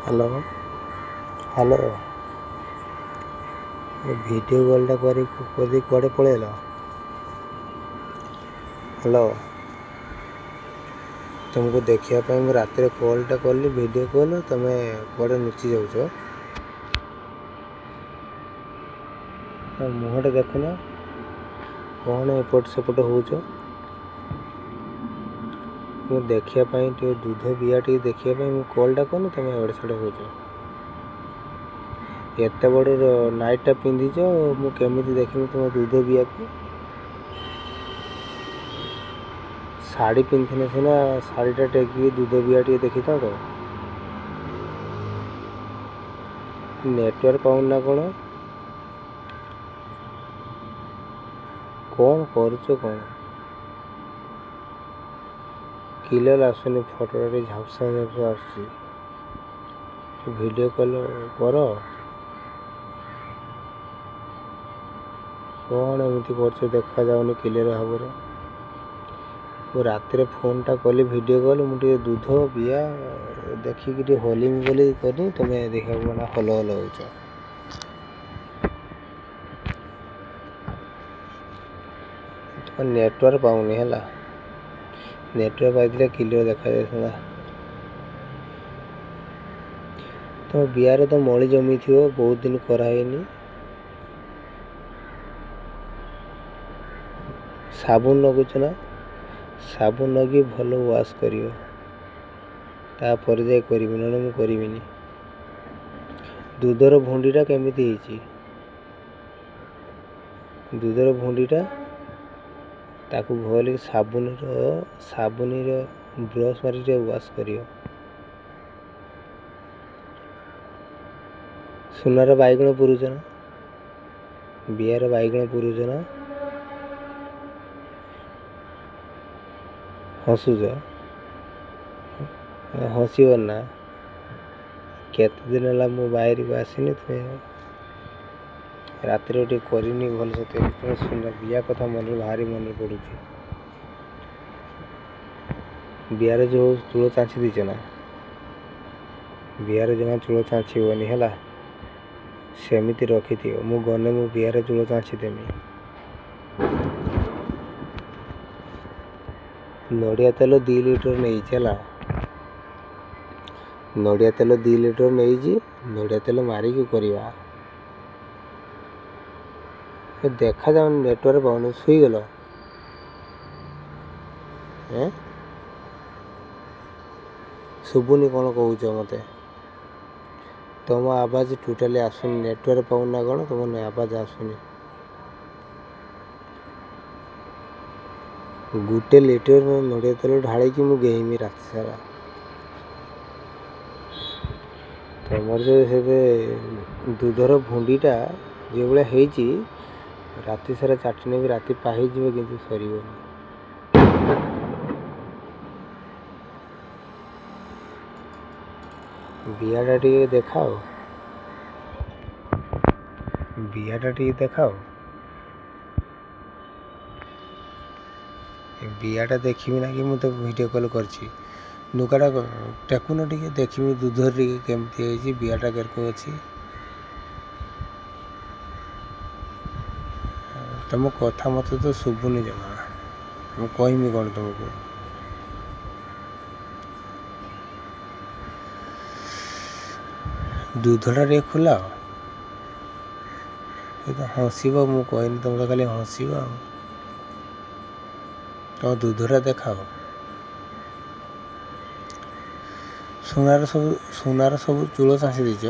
Hello hello, ଏ video କଲ୍ଟା କରିଦେଇ କୁଆଡ଼େ ପଳେଇଲ? Hello, ତୁମକୁ ଦେଖିବା ପାଇଁ ମୁଁ ରାତିରେ କଲ୍ଟା କଲି, ଭିଡ଼ିଓ କଲ୍, ତୁମେ କୁଆଡ଼େ ଲୁଚି ଯାଉଛ? ମୁହଁଟା ଦେଖୁନ, କ'ଣ ଏପଟ ସେପଟ ହେଉଛ? ମୁଁ ଦେଖିବା ପାଇଁ ଟିକେ ଦୁଧ ବିଆ ଟିକେ ଦେଖିବା ପାଇଁ ମୁଁ କଲ୍ଟା କଲି, ତୁମେ ଏଆଡ଼େ ସିଆଡ଼େ ହେଉଛ। ଏତେ ବଡ଼ ନାଇଟ୍ଟା ପିନ୍ଧିଛ, ମୁଁ କେମିତି ଦେଖିବି ତୁମ ଦୁଧ ବିଆକୁ? ଶାଢ଼ୀ ପିନ୍ଧିଲେ ସିନା ଶାଢ଼ୀଟା ଟେକିକି ଦୁଧ ବିଆ ଟିକେ ଦେଖିଥାନ୍ତ। ନେଟୱାର୍କ ପାଉନି ନା କ'ଣ? କ'ଣ କରୁଛ କ'ଣ? କ୍ଲିୟର୍ ଆସୁନି ଫଟୋଟା, ଟିକେ ଝାପ୍ସା ଝାପ୍ସା ଆସୁଛି। ଭିଡ଼ିଓ କଲ୍ କର। କ'ଣ ଏମିତି କରୁଛ, ଦେଖାଯାଉନି କ୍ଲିୟର୍ ଭାବରେ। ମୁଁ ରାତିରେ ଫୋନ୍ଟା କଲି ଭିଡ଼ିଓ କଲ୍, ମୁଁ ଟିକେ ଦୁଧ ବିଆ ଦେଖିକି ଟିକେ ହଲିମି ବୋଲି କଲି, ତୁମେ ଦେଖିବାକୁ ନା ହଲ ହଲ ହେଉଛ। ତୁମ ନେଟୱାର୍କ ପାଉନି ହେଲା, ନେଟୱାର୍କ ପାଇଥିଲେ କ୍ଲିୟର୍ ଦେଖାଯାଇଥାନ୍ତା। ତୁମ ବିଆରେ ତ ମଳି ଜମିଥିବ, ବହୁତ ଦିନ କରାହେଇନି। ସାବୁନ ଲଗାଉଛ ନା? ସାବୁନ ଲଗେଇ ଭଲ ୱାଶ୍ କରିବ, ତାପରେ ଯାଇ କରିବି, ନହେଲେ ମୁଁ କରିବିନି। ଦୁଧର ଭୁଣ୍ଡିଟା କେମିତି ହେଇଛି? ଦୁଧର ଭୁଣ୍ଡିଟା ତାକୁ ଭଲକି ସାବୁନର ବ୍ରସ୍ ମାରିକି ଟିକେ ୱାଶ୍ କରିବ। ସୁନାର ବାଇଗଣ ପୁରୁଛ ନା? ବିଆରେ ବାଇଗଣ ପୁରୁଛ ନା? ହସୁଛ? ହସିବ ନା, କେତେ ଦିନ ହେଲା ମୁଁ ବାହାରକୁ ଆସିନି, ତୁମେ ରାତିରେ ଟିକେ କରିନି ଭଲସେ। ତୁମେ ସୁନା ବିଆ କଥା ମନରେ ଭାରି ମନରେ ପଡ଼ୁଛି। ବିଆରେ ଯେଉଁ ଚୂଳ ଚାଞ୍ଚି ଦେଇଛ ନା? ବିଆରେ ଜମା ଚୂଳ ଚାଞ୍ଚିବନି ହେଲା, ସେମିତି ରଖିଥିବ। ମୁଁ ଗନେ ମୁଁ ବିଆରେ ଚୂଳ ଚାଞ୍ଚି ଦେମି। ନଡ଼ିଆ ତେଲ 2 ଲିଟର ନେଇଛି ହେଲା, ନଡ଼ିଆ ତେଲ 2 ଲିଟର ନେଇଛି, ନଡ଼ିଆ ତେଲ ମାରିକି କରିବା। ଦେଖାଯାଉନି, ନେଟୱାର୍କ ପାଉନି, ଶୋଇଗଲ? ଏଁ, ଶୁଭୁନି କ'ଣ କହୁଛ ମୋତେ? ତୁମ ଆବାଜ ଟୋଟାଲି ଆସୁନି। ନେଟୱାର୍କ ପାଉନି ନା କ'ଣ? ତୁମ ଆବାଜ ଆସୁନି। 1 ଲିଟର ନଡ଼ିଆ ତେଲ ଢାଳିକି ମୁଁ ଗେହିମି ରାତି ସାରା। ତୁମର ଯେଉଁ ସେ ଦୁଧର ଭୁଣ୍ଡିଟା ଯେଉଁଭଳିଆ ହେଇଛି, ରାତି ସାରା ଚାଟିନେ ବି ରାତି ପାହିଯିବ କିନ୍ତୁ ସରିବନି। ବିଆଟା ଟିକେ ଦେଖାଅ, ବିଆଟା ଟିକେ ଦେଖାଅ। ବିଆଟା ଦେଖିବି ନା କି ମୁଁ ତ ଭିଡ଼ିଓ କଲ୍ କରିଛି। ନୁଗାଟା ଟେକୁନ ଟିକେ, ଦେଖିବି ଦୁଧରେ ଟିକେ କେମିତି ହେଇଛି, ବିଆଟା କେରକ ଅଛି। ତୁମ କଥା ମୋତେ ତ ଶୁଭୁନି ଜମା, ମୁଁ କହିମି କ'ଣ ତୁମକୁ? ଦୁଧଟା ଟିକେ ଖୋଲାଅ। ଏ ତ ହସିବ, ମୁଁ କହିନି ତୁମେ ତ ଖାଲି ହସିବ। ଆଉ ତୁମ ଦୁଧଟା ଦେଖାଅ। ସୁନାର ସବୁ ଚୂଳ ଚାଞ୍ଚି ଦେଇଛ?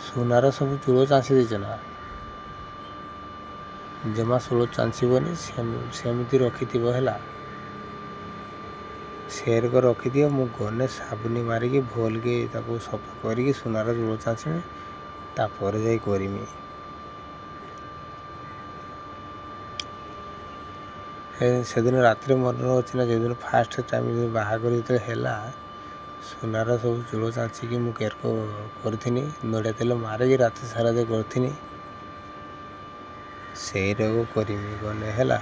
ସୁନାର ସବୁ ଚୂଳ ଚାଞ୍ଚି ଦେଇଛ ନା? ଜମା ଚୂଳ ଚାଞ୍ଚିବନି, ସେମିତି ରଖିଥିବ ହେଲା, ସେରକ ରଖିଦିଅ। ମୁଁ ଗନେ ସାବୁନି ମାରିକି ଭଲକି ତାକୁ ସଫା କରିକି ସୁନାର ଚୂଳ ଚାଞ୍ଚିମି, ତାପରେ ଯାଇ କରିମି। ସେଦିନ ରାତିରେ ମନେ ଅଛି ନା, ଯେଉଁଦିନ ଫାଷ୍ଟ ଟାଇମ୍ ବାହାଘର ଯେତେବେଳେ ହେଲା, ସୁନାର ସବୁ ଚୂଳ ଚାଞ୍ଚିକି ମୁଁ କେରକ କରିଥିନି, ନଡ଼ିଆ ତେଲ ମାରିକି ରାତି ସାରା ଯାଇ କରିଥିନି। ସେଇରାକୁ କରିମି ଗନେ ହେଲା,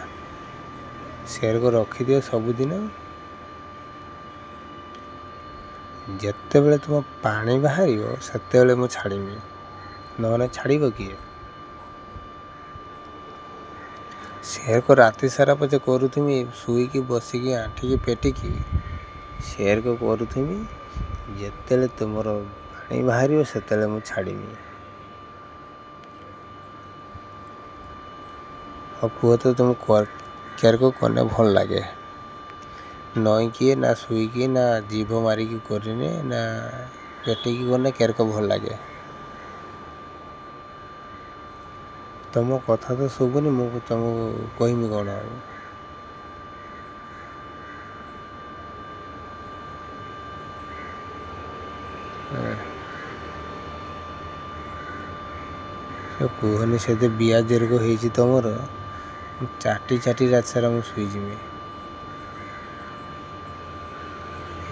ସେରକ ରଖିଦିଅ ସବୁଦିନ। ଯେତେବେଳେ ତୁମ ପାଣି ବାହାରିବ ସେତେବେଳେ ମୁଁ ଛାଡ଼ିମି, ନହେଲେ ଛାଡ଼ିବ କିଏ? ସେରକ ରାତି ସାରା ପଛେ କରୁଥିମି, ଶୋଇକି ବସିକି ଆଣ୍ଠିକି ପେଟିକି ସେରକ କରୁଥିମି। ଯେତେବେଳେ ତୁମର ପାଣି ବାହାରିବ ସେତେବେଳେ ମୁଁ ଛାଡ଼ିମି। ଆଉ କୁହ ତ, ତୁମକୁ କେରକ କନେ ଭଲ ଲାଗେ? ନଇଁକି ନା ଶୋଇକି ନା ଜିଭ ମାରିକି କରିନେ ନା ପେଟିକି କନେ କେରକ ଭଲ ଲାଗେ? ତମ କଥା ତ ଶୁଭୁନି, ମୁଁ ତମକୁ କହିମି କ'ଣ ଆଉ? ସେ କୁହନି, ସେ ବିଆ ଯେରକ ହେଇଛି ତମର, ମୁଁ ଚାଟି ଚାଟି ରାତି ସାରା ମୁଁ ଶୋଇଯିବି।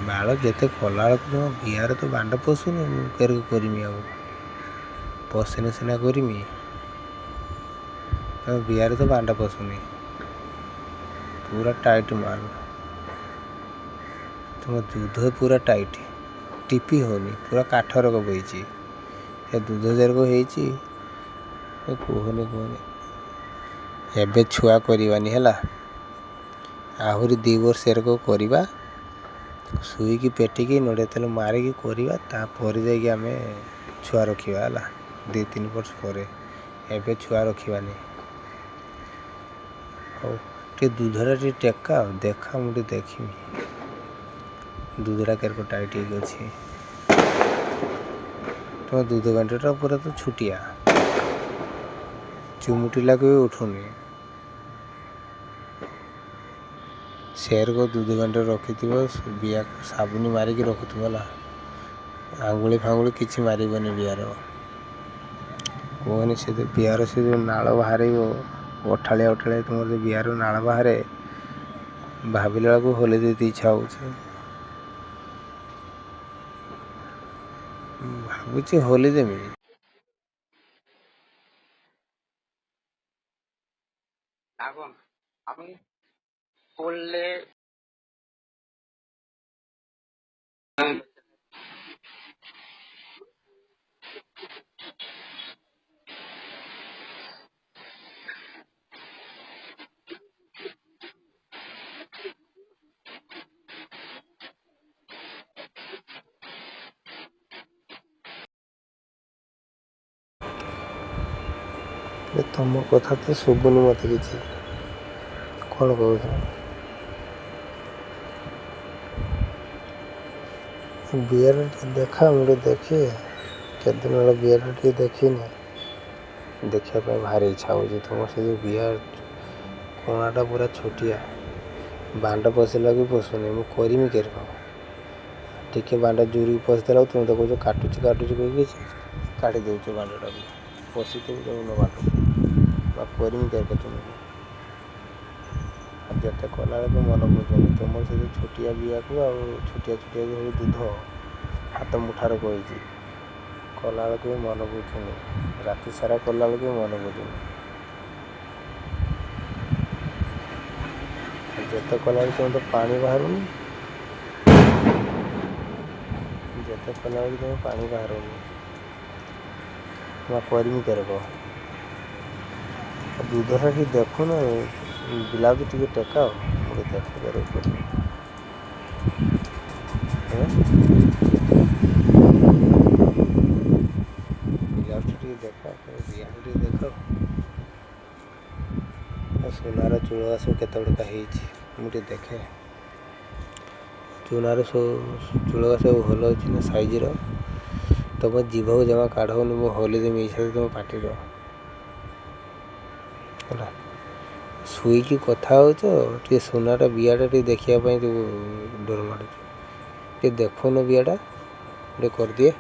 ବାଳ ଯେତେ କଲାବେଳକୁ ତମ ବିଆରେ ତ ବାଣ୍ଡ ପଶୁନି, ମୁଁ କେରକ କରିମି ଆଉ? ପଶିନେ ସିନା କରିମି। ତମ ବିଆରେ ତ ବାଣ୍ଡ ପଶୁନି, ପୁରା ଟାଇଟ୍ ମାଲ। ତୁମ ଦୁଧ ପୁରା ଟାଇଟ୍, ଟିପି ହେଉନି, ପୁରା କାଠ ରକ ବହିଛି ସେ ଦୁଧ ଯେରକ ହେଇଛି। କୁହନି କୁହନି। ଏବେ ଛୁଆ କରିବାନି ହେଲା, ଆହୁରି 2 ବର୍ଷ ଏରକ କରିବା, ଶୋଇକି ପେଟିକି ନଡ଼ିଆ ତେଲ ମାରିକି କରିବା, ତାପରେ ଯାଇକି ଆମେ ଛୁଆ ରଖିବା ହେଲା, 2-3 ବର୍ଷ ପରେ। ଏବେ ଛୁଆ ରଖିବାନି। ହଉ, ଟିକେ ଦୁଧଟା ଟିକେ ଟେକା ଦେଖା, ମୁଁ ଟିକେ ଦେଖିମି ଦୁଧଟା କେରକ ଟାଇଟ୍ ହେଇକି ଅଛି। ତୁମ ଦୁଧ ବାଣ୍ଟିଟା ପୁରା ତ ଛୋଟିଆ, ଚୁମୁଟିଲାକୁ ବି ଉଠୁନି। ସେରକ ଦୁଧ ବାଣ୍ଟି ରଖିଥିବ, ବିଆକୁ ସାବୁନି ମାରିକି ରଖୁଥିବ ହେଲା, ଆଙ୍ଗୁଳି ଫାଙ୍ଗୁଳି କିଛି ମାରିବନି ବିଆର। କୁହନି, ସେ ଯେଉଁ ବିଆର ସେ ଯେଉଁ ନାଳ ବାହାରିବ ଅଠାଳିଆ ଅଠାଳିଆ, ତୁମର ଯେଉଁ ବିଆର ନାଳ ବାହାରେ, ଭାବିଲା ବେଳକୁ ହୋଲି ଦେଇ ଇଚ୍ଛା ହେଉଛି। ଭାବୁଛି ହୋଲି ଦେମି। এখন আমি করলে ତମ କଥା ତ ଶୁଭୁନି ମୋତେ କିଛି, କ'ଣ କହୁଛ? ବିଆର ଟିକେ ଦେଖା, ମୁଁ ଟିକେ ଦେଖି। କେତେ ଦିନ ହେଲା ବିଆରଟା ଟିକେ ଦେଖିନି, ଦେଖିବା ପାଇଁ ଭାରି ଇଚ୍ଛା ହେଉଛି। ତୁମର ସେ ଯେଉଁ ବିଆର କଣାଟା ପୁରା ଛୋଟିଆ, ବାଣ୍ଡ ପଶିଲା ବି ପଶୁନି, ମୁଁ କରିମି କେରକ? ଟିକେ ବାଣ୍ଡ ଜୁରିକି ପଶିଦେଲା, ତୁମେ ତ କହୁଛ କାଟୁଛି କାଟୁଛି କହିକି କାଟି ଦେଉଛ ବାଣ୍ଡଟାକୁ, ପଶିଥିବ ଦେଉନ ବାଣ୍ଡକୁ ବା କରିମି କେରକ ତୁମକୁ? ଆଉ ଯେତେ କଲାବେଳକୁ ମନ ବୁଝୁନି। ତୁମର ସେ ଯେଉଁ ଛୋଟିଆ ବିଆକୁ ଆଉ ଛୋଟିଆ ଛୋଟିଆ ଯେଉଁ ଦୁଧ ହାତ ମୁଠାର କହିଛି, କଲାବେଳକୁ ବି ମନ ବୁଝୁନି। ରାତି ସାରା କଲାବେଳକୁ ବି ମନ ବୁଝୁନି। ଯେତେ କଲାବେଳକୁ ତୁମେ ତ ପାଣି ବାହାରୁନି, ଯେତେ କଲାବେଳକୁ ତୁମେ ପାଣି ବାହାରୁନି, ମୁଁ କରିମି କେରକ? ଦୁଧଟା ଟିକେ ଦେଖୁନ, ବ୍ଲାଉଜ୍ ଟିକେ ଟେକାଅ, ମୁଁ ଟିକେ ଦେଖେ କେରକ କରିବି। ବ୍ଲାଉଜ୍ଟା ଟିକେ ଦେଖ, ବିଆଟା ଟିକେ ଦେଖ। ଆଉ ସୁନାର ଚୂଳ ସବୁ କେତେ ଗୁଡ଼ିକ ହେଇଛି, ମୁଁ ଟିକେ ଦେଖେ। ଚୁନାର ସବୁ ଚୂଳ ସବୁ ଭଲ ଅଛି ନା ସାଇଜ୍ର? ତମ ଜିଭକୁ ଜମା କାଢ଼ଉନି, ମୁଁ ହୋଲି ଦେମି ଇଚ୍ଛା ତୁମ ପାଟିର ହେଲା। ଶୋଇକି କଥା ହେଉଛ, ଟିକେ ସୁନାଟା ବିଆଟା ଟିକେ ଦେଖିବା ପାଇଁ ଡର ମାଡ଼ୁଛି। ଟିକେ ଦେଖୁନ ବିଆଟା, ଟିକେ କରିଦିଏ।